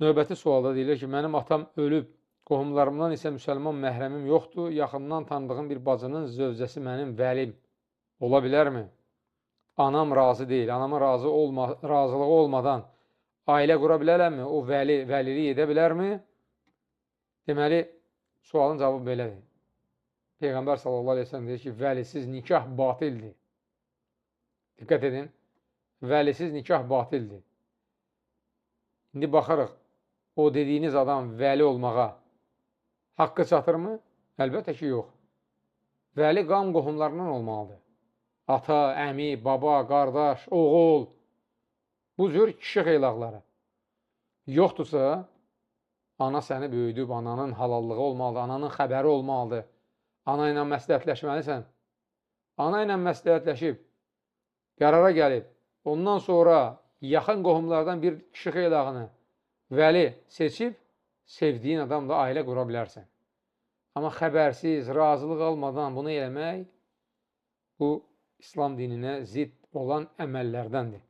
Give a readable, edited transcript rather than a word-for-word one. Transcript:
Növbəti sualda deyilir ki, mənim atam ölüb, qohumlarımdan isə müsəlman məhrəmim yoxdur, yaxından tanıdığım bir bacının zövcəsi mənim vəlim ola bilərmi? Anam razı deyil, anamın razılığı olmadan ailə qura bilərəmmi? O vəlilik edə bilərmi? Deməli, sualın cavabı belədir. Peyğəmbər sallallahu aleyhi ve sellem deyir ki, vəlisiz nikah batildir. Diqqət edin, vəlisiz nikah batildir. İndi baxarıq, o dediyiniz adam vəli olmağa haqqı çatırmı? Əlbəttə ki, yox. Vəli qan qohumlarından olmalıdır. Ata, əmi, baba, qardaş, oğul, bu cür kişi xeylaqları. Yoxdursa, ana səni böyüdüb, ananın halallığı olmalıdır, ananın xəbəri olmalıdır. Ana ilə məsləhətləşməlisən. Ana ilə məsləhətləşib, qərara gəlib, ondan sonra yaxın qohumlardan bir kişi xeylağını vəli seçib, sevdiyin adamla ailə qura bilərsən. Amma xəbərsiz, razılıq almadan bunu eləmək, bu İslam dininə zidd olan əməllərdəndir.